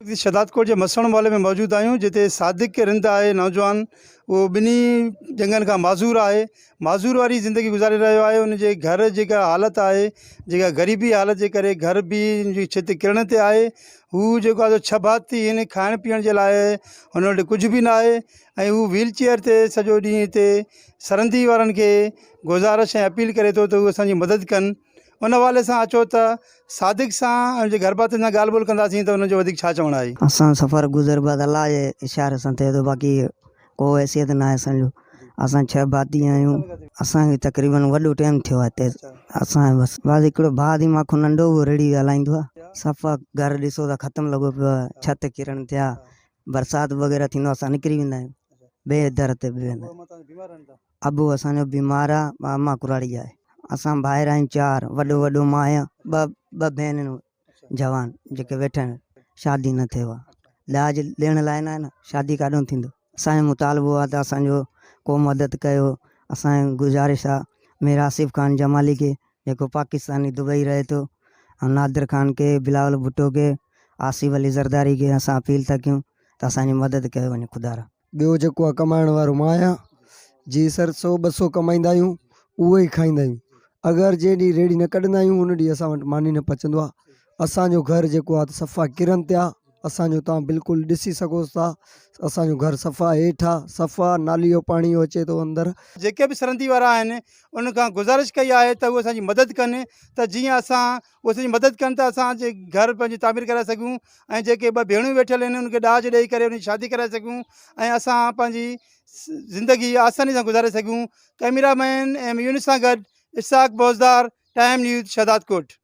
شھدادڪوٽ جي مسڻ محلي ۾ موجود آهيون جتي صادق رند آهي نوجوان اهو ٻنهي ڄنگهن کان معذور آهي معذور واري زندگي گذاري رهيو آهي ان جي گهر جيڪا حالت آهي جيڪا غريبي حالت جي ڪري گهر به ان جي ڇت ڪرڻ تي آهي هو جيڪو آهي سو ڇھ ڀاتي آهن کائڻ پيئڻ جي لاء هن وٽ ڪجهه به نه آهي ۽ هو ويل چيئر تي سڄو ڏينهن هتي سرندي وارن کي گذارش ۽ اپيل ڪري ٿو ته هو اسان جي مدد ڪن ان حوالي سان اچو ته صادق سان ۽ ان جي گهرڀاتين سان ڳالهه ٻولهه ڪنداسين ته انهن جو وڌيڪ ڇا چوڻ آهي. اسان جو سفر گذر بس الله جي اشاري سان ٿئي ٿو باقي ڪو حيثيت ناهي اسان جو اسان ڇهه ڀاتي آهيون اسان کي تقريبن وڏو ٽيم ٿيو آهي هتي اسان بس بس هڪڙو ڀاء ٿي مان کان ننڍو اهو ريڙهي هلائيندو آهي صفا گهر ڏسو ته ختم لڳو پيو آهي ڇت ڪرڻ ٿيا برسات وغيره ٿيندو آهي اسان نڪري ويندا آهيون ٻئي در تي به ويندا آهيون. ابو اسان جو بيمار آ امان ڪراڙي آهي. اسان ڀائر آهيون چار وڏو وڏو مان آهيان ٻه ٻه ڀينرون جوان جيڪي ويٺا آهن شادي نه ٿيو آ ڏاج ڏيڻ لاء نه آهي نه شادي ڪاڏو ٿيندو اسان جو مطالبو آ ته اسان جو ڪو مدد ڪيو اسان جي گذارش آ مير آصف خان جمالي کي جيڪو پاڪستاني دبئي رهي ٿو ۽ نادر خان کي بلاول ڀٽو کي آصف علي زرداري کي اسان اپيل ٿا ڪيون ته اسان جي مدد ڪيو وڃي خدارا. ٻيو جيڪو آهي ڪمائڻ وارو مان آهيان جي سر سو ٻه سو ڪمائيندا آهيون اهو ئي کائيندا آهيون اگر جنهن ڏينهن ريڙهي نه ڪڍندا آهيون ان ڏينهن اسان وٽ ماني نه پچندو آهي اسانجو گهر جيڪو آهي ته صفا ڪرن تي آهي اسانجو توهان بلڪل ڏسي سگهو ٿا اسانجو گهر صفا هيٺ آهي صفا نالي جو پاڻي اچي ٿو اندر. جيڪي به سرندي وارا آهن انهن کان گذارش ڪئي آهي ته هو اسان جي مدد ڪن ته جيئن اسان اهي اسان جي مدد ڪن ته اسان جي گهر پنهنجي تعمير ڪرائي سگهون ۽ جيڪي ٻه ڀيڻون ويٺل آهن انهن کي ڏاج ڏئي ڪري انهن جي شادي ڪرائي سگهون ۽ اسان پنهنجي زندگي آساني سان گذاري سگهون ڪئميرا مين ايم يونس سان گڏ اسحاق بوزدار ٽائيم نيوز شهدادڪوٽ.